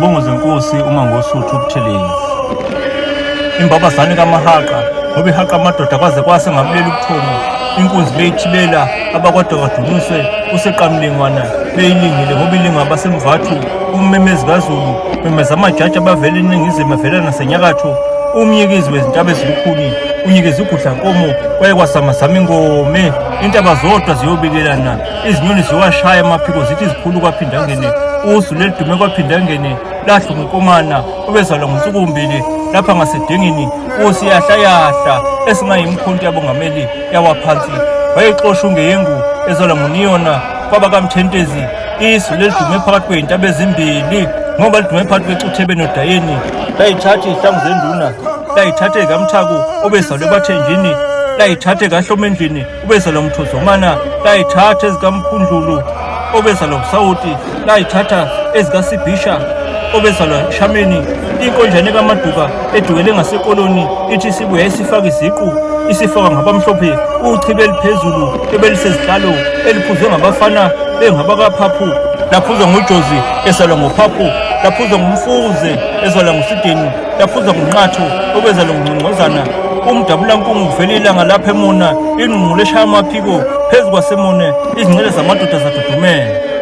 Izibongo zenkosi uMangosuthu Buthelezi. Imbabazane kaMahaqa ngoba ihaqa amadoda kwaze kwase ngabulela ubuthongo. Inkunzi beyithibela abakwadokadunuswe useqamlingwana beyilingile ngoba ilinga abasemvathu ummemezi kaZulu memeza amajaji abavela eningizimu avela nasenyakatho umnyikizi wezintaba ezilukhuni unyikeza ugudlankomo kwaye kwasamazama ingome intaba zodwa ziyobikelana izinyoni ziwashaya amaphiko zithi zikhulu kwaphindangene usu lelidume kwaphindangene lahlu ngunkomana obezalwa ngunsukumbili lapha ngasedengeni usiyahlayahla esingayimkhonto yabongameli yawa phansi wayexosha ungeyengu ezalwa nguniyona kwaba kamthentezi isu lelidume phakathi kwey'ntaba ezimbili ngoba lidume phakathi kwecuthebe nodayeni layithatha iy'hlangu zenduna layithatha ekamthako obezalwe bathenjini layithatha ekahloma endlini ubezalwa mthozomana layithatha ezikamkhundlulu obezalwa usawoti layithatha ezikasibhisha obezalwa shameni inkonjane kamaduka edukele ngasekoloni ithi isibuya isifaka iziqu isifaka ngabamhlophe uchibe eliphezulu ebelisezihlalo eliphuzwe ngabafana bengabakaphaphu laphuzwa ngujozi esalwa ngophaphu laphuzwa ngumfuze ezalwa ngusideni Yaphuzwa ngunqatho obezalwa ngungcongcozana umdabulankungu kuvela ilanga lapha emona ingqungqulu eshaya amaphiko phezu kwasemone izincele zamadoda zadudumela.